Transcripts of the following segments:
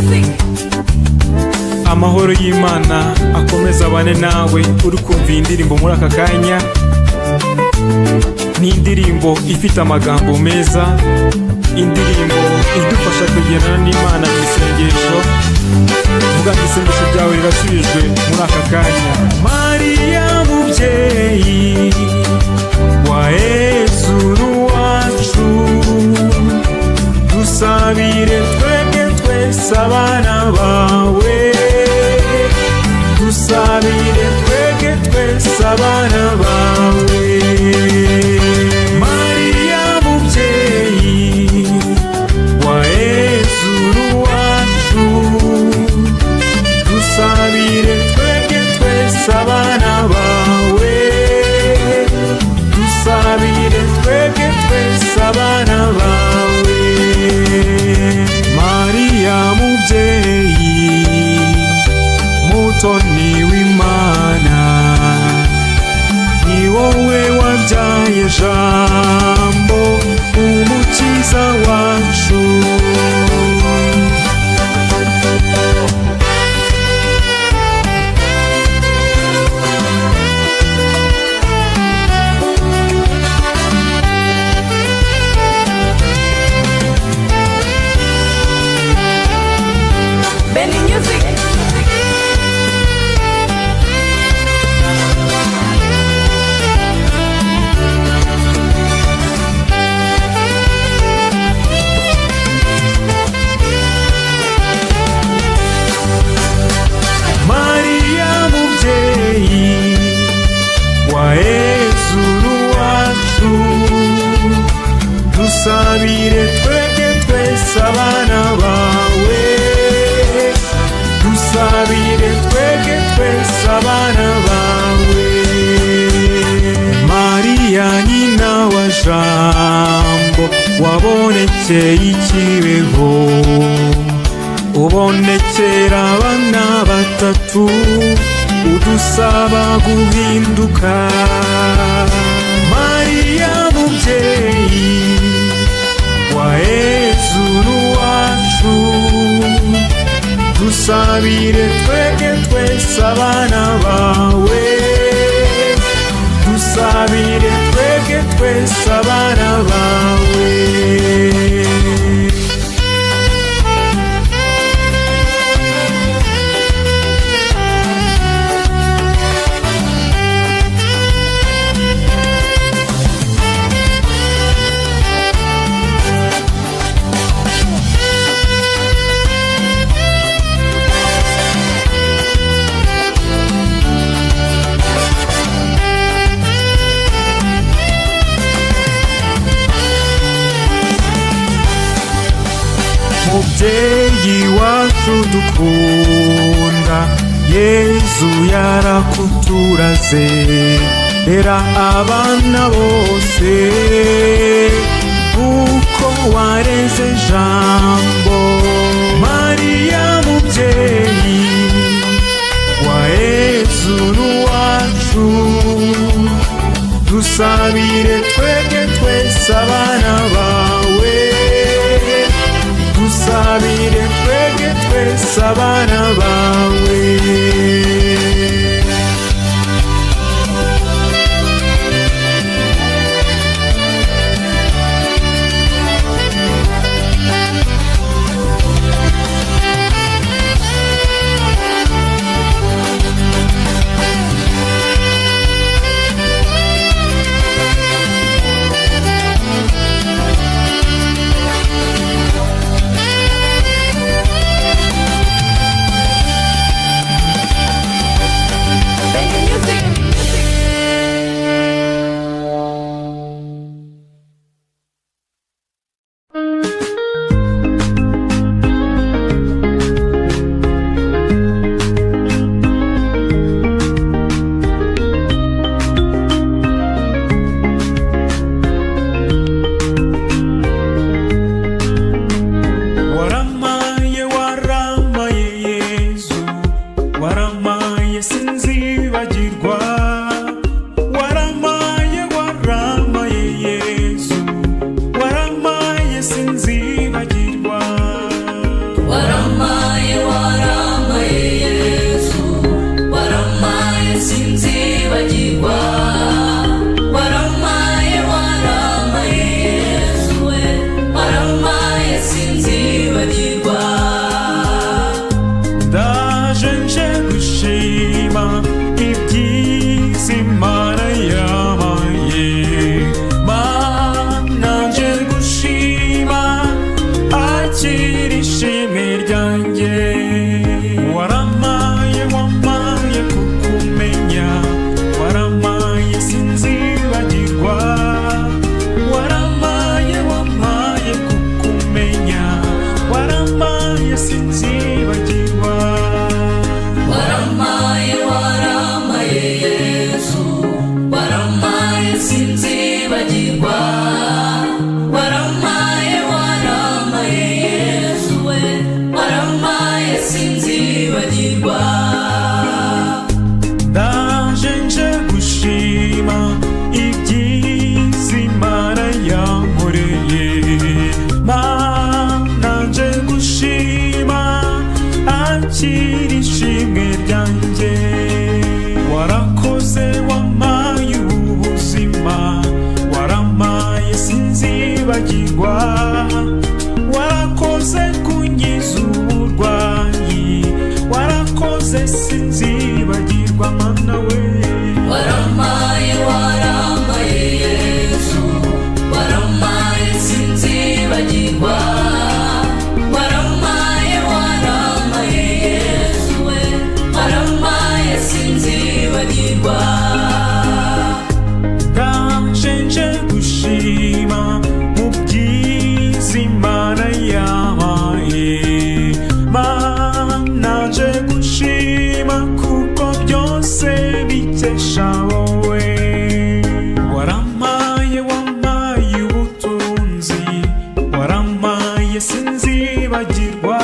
Music. Amahoro y'Imana akomeza abane nawe uri kumva iyi ndirimbo muri aka kanya. Ni indirimbo ifite amagambo meza, indirimbo idufasha kugendana n'Imana mu isengesho. Vuga ngo isengesho ryawe rirasubijwe muri aka kanya. Mariya mubyeyi wa Yezu wacu, dusabire twebwe twese abana bawe, dusabire twebwe twese abana bawe. Mariya mubyeyi wa Yezu wacu, dusabire twebwe twese abana bawe, dusabire twebwe twese abana bawe. Mariya mubyeyi mutoni w'Imana, ni wowe wabyaye Jambo umukiza wacu. Benny Music. Mariya mubyeyi wa Yezu wacu, dusabire twebwe twese abana bawe, dusabire twebwe twese abana bawe. Mariya nyina wa Jambo wabonekeye ikibeho, ubonekera abana batatu, udusaba guhinduka. Mariya mubyeyi wa Yezu wacu, dusabire twebwe twese abana bawe, dusabire twebwe twese abana bawe. Mubyeyi wacu dukunda, Yezu yarakuturaze, rera abana bose uko wareze Jambo. Mariya mubyeyi wa Yezu wacu, dusabire twebwe twese abana bawe, dusabire twebwe twese abana bawe. Waramaye sinzibagirwa,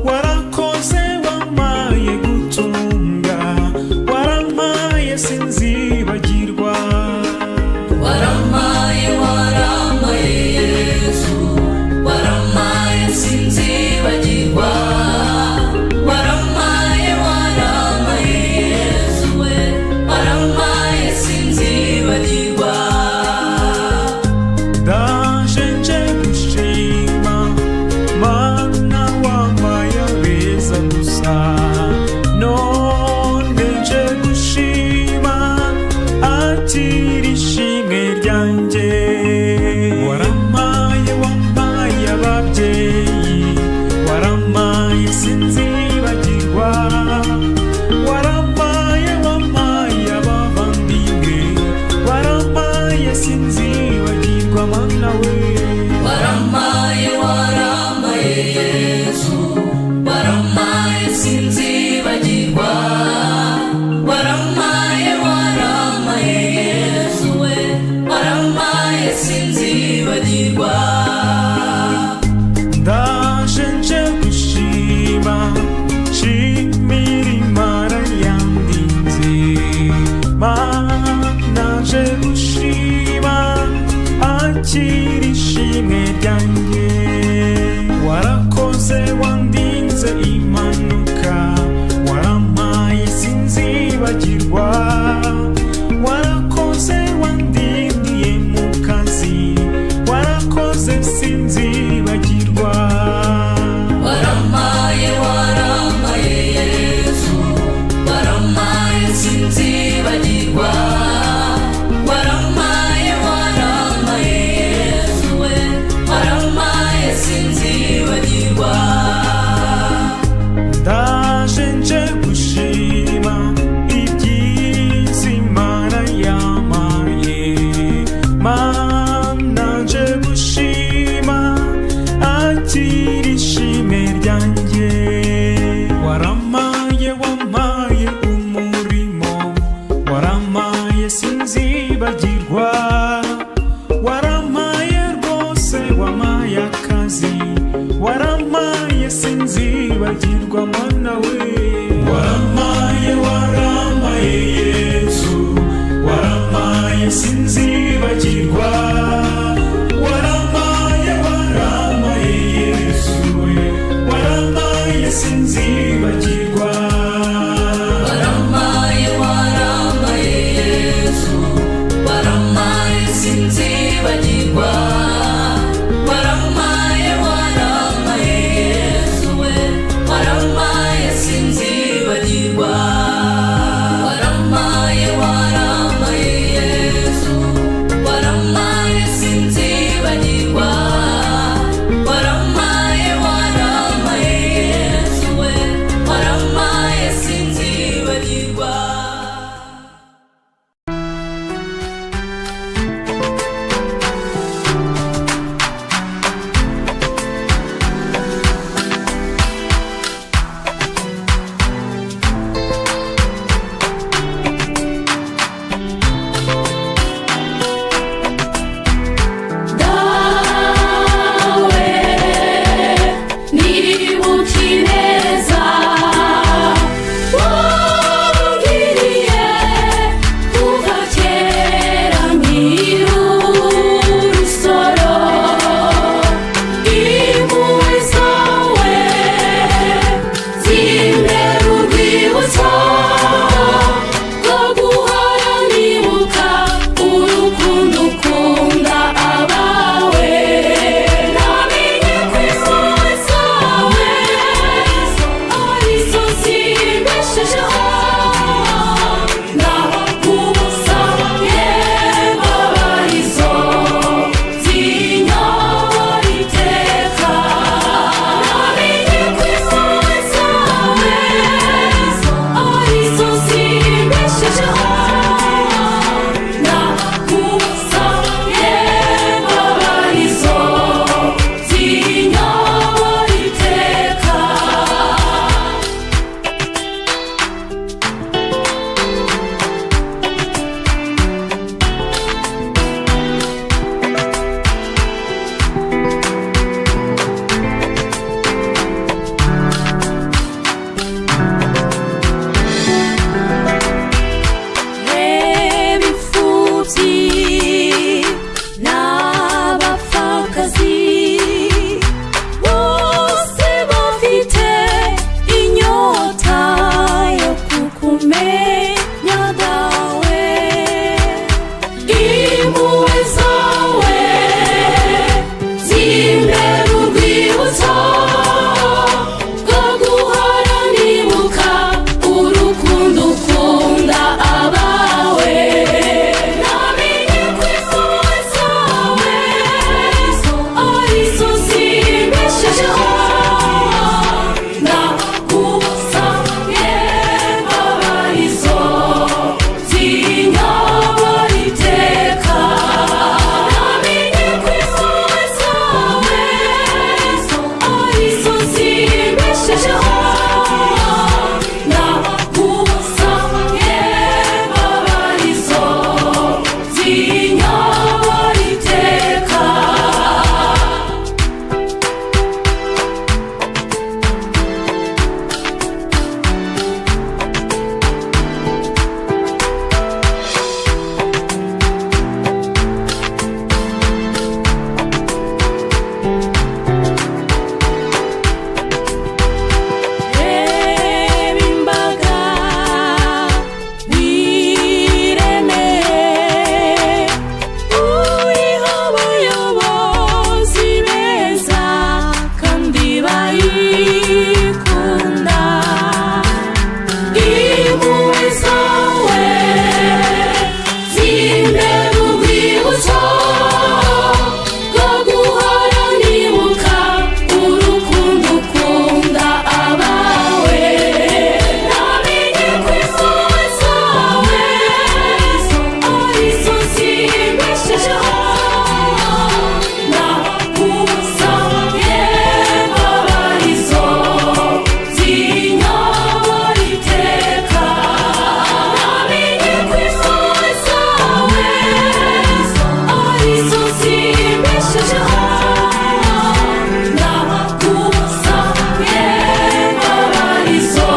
warakoze wamaye gutunga, waramaye sinzibagirwa. Waramaye, waramaye Yesu, waramaye sinzibagirwa. Waramaye, waramaye Yesu we, waramaye sinzibagirwa. Ndaje nje gushima Mana, wampaye abeza gusa, none nje gushima, akira ishimwe ryanjye. Waramaye, wampaye ababyeyi, waramaye sinzibagirwa. Waramaye, wampaye abavandimwe, waramaye sinzibagirwa, Mana we. Waramaye, waramaye Yesu, waramaye sinzibagirwa. Waramaye, waramaye Yesu we, waramaye sinzibagirwa. Ndaje nje gushima, nshimira Imana yandinze. Mana, nje gushima, akira ishimwe ryanjye. Warakoze wandinze impanuka, waramaye sinzibagirwa. Warakoze wandindiye mu kazi, warakoze sinzibagirwa. Waramaye, waramaye Yesu, waramaye sinzibagirwa. Waramaye, waramaye Yesu we, waramaye sinzibagirwa. Ndaje nje gushima ibyiza Imana yampaye. Mana, nje gushima, akira ishimwe ryanjye. Waramaye, wampaye umurimo, waramaye sinzibagirwa. Waramaye rwose, wampaye akazi, waramaye sinzibagirwa, Mana we. Waramaye, waramaye Yesu, waramaye sinzibagirwa. Waramaye, waramaye Yesu we, waramaye sinzibagirwa. Waramaye, waramaye Yesu, waramaye sinzibagirwa. Waramaye, waramaye Yesu we, waramaye sinzibagirwa. Zimbeshejeho Ndagusabye babarizo Zinyobora iteka. Reba imbaga wiremeye, uriho abayobozi beza kandi bayikunda. Impuhwe zawe zimbera urwibutso rwo guhora nibuka urukundo ukunda abawe. Namenye ko impuhwe zawe arizo zimbeshejeho. Ndagusabye babarizo zinyobora iteka. Namenye ko impuhwe zawe arizo zimbeshejeho. Ndagusabye babarizo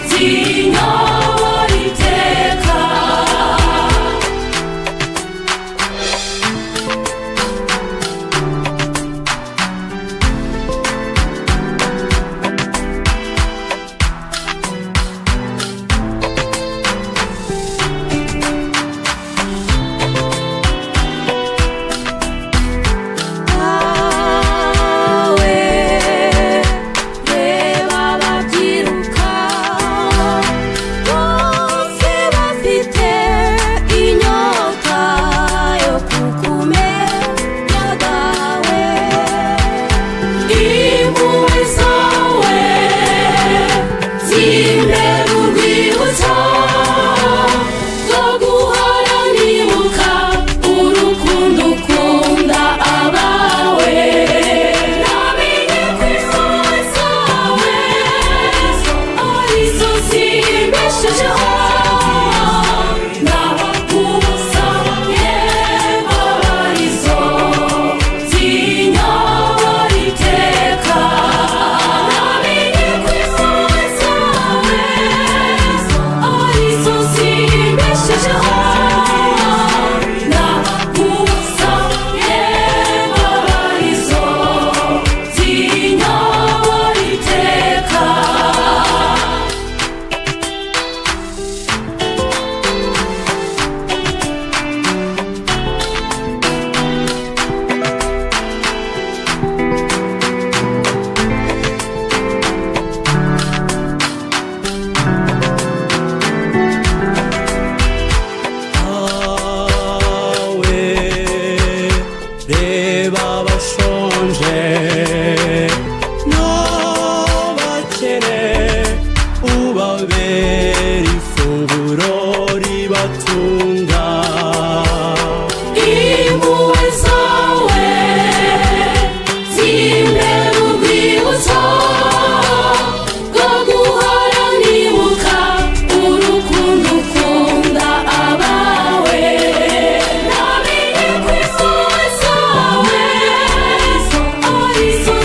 zinyobora iteka. Dawe, reba ababyiruka bose bafite inyota yo kukumenya dawe. Impuhwe zawe zimbera urwibutso rwo guhora nibuka urukundo ukunda abawe. Namenye ko impuhwe zawe arizo zimbeshejeho. Ndagusabye babarizo zinyobora iteka. Namenye ko impuhwe zawe arizo zimbeshejeho. Ndagusabye babarizo zinyobora iteka. Awe, reba abashonje n'abakene, ubabera ifunguro ribatunga. Impuhwe zawe zimbera urwibutso rwo guhora nibuka urukundo ukunda abawe. Namenye ko impuhwe zawe arizo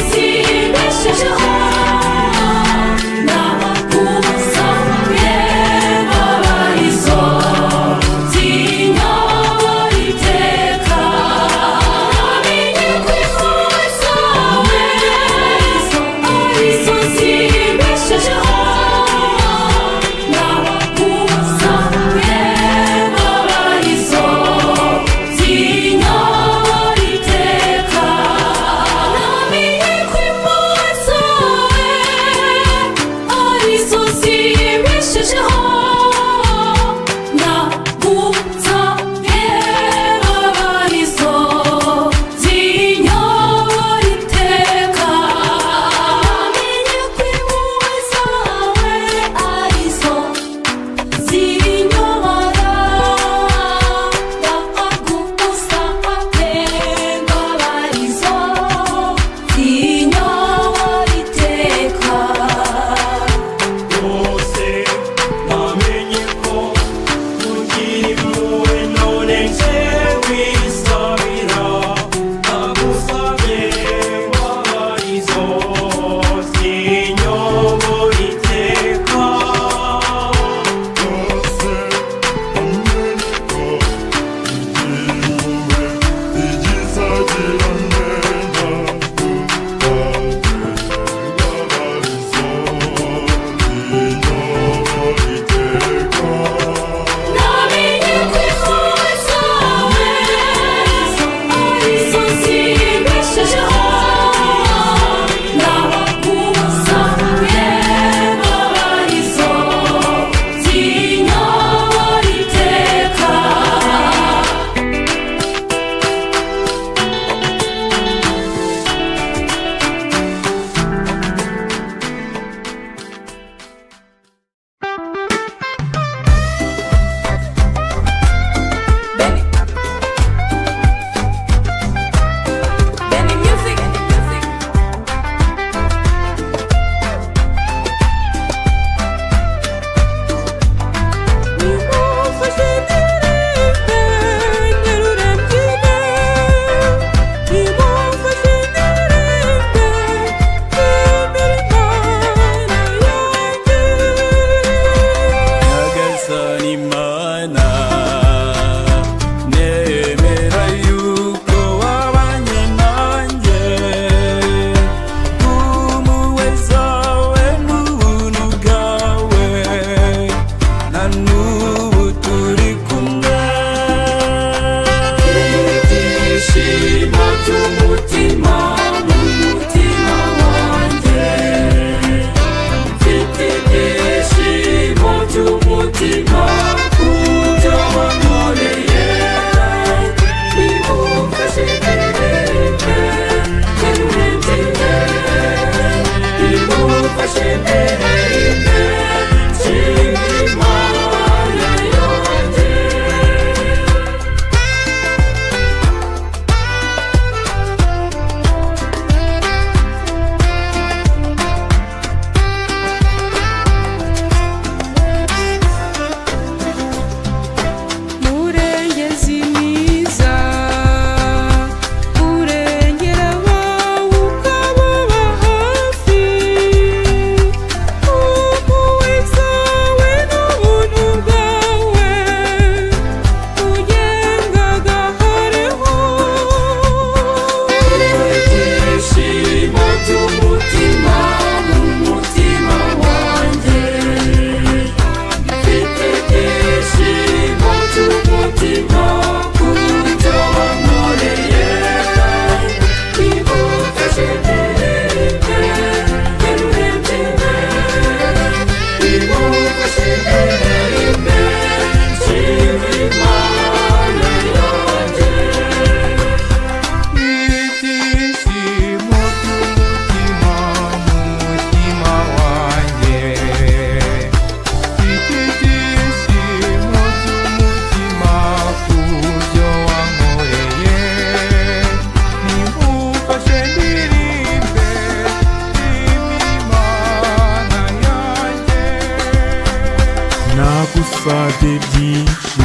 Nagusabye byinshi,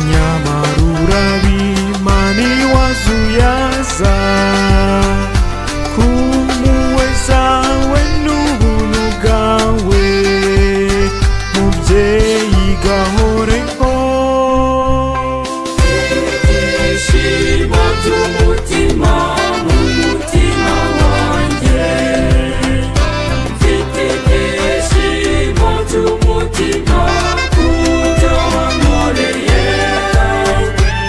nyamara urabimana wazuyaza. Ku mpuhwe zawe n'ubuntu bwawe, mubyeyi, gahoreho. Ibyishimo by'umutima, mu mutima wanjye mfite ibyishimo by'umutima kubyo wankoreye.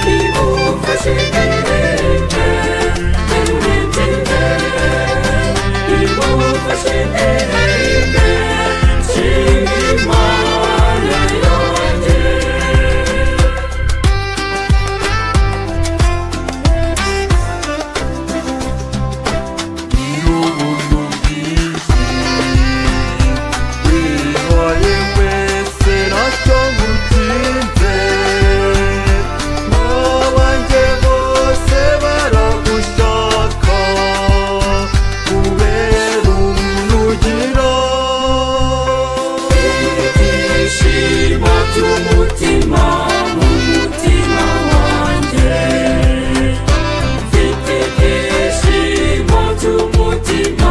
Nimufashe ndirimbe, ndirimbe, nimufashe ndirimbe, nshima Imana yanjye. Nyir'ubuntu bwinshi, wihaye wese ntacyo ngutinze. Abanjye bose baragushaka kubera ubuntu ugira. Ibyishimo by'umutima, mu mutima wanjye mfite ibyishimo by'umutima.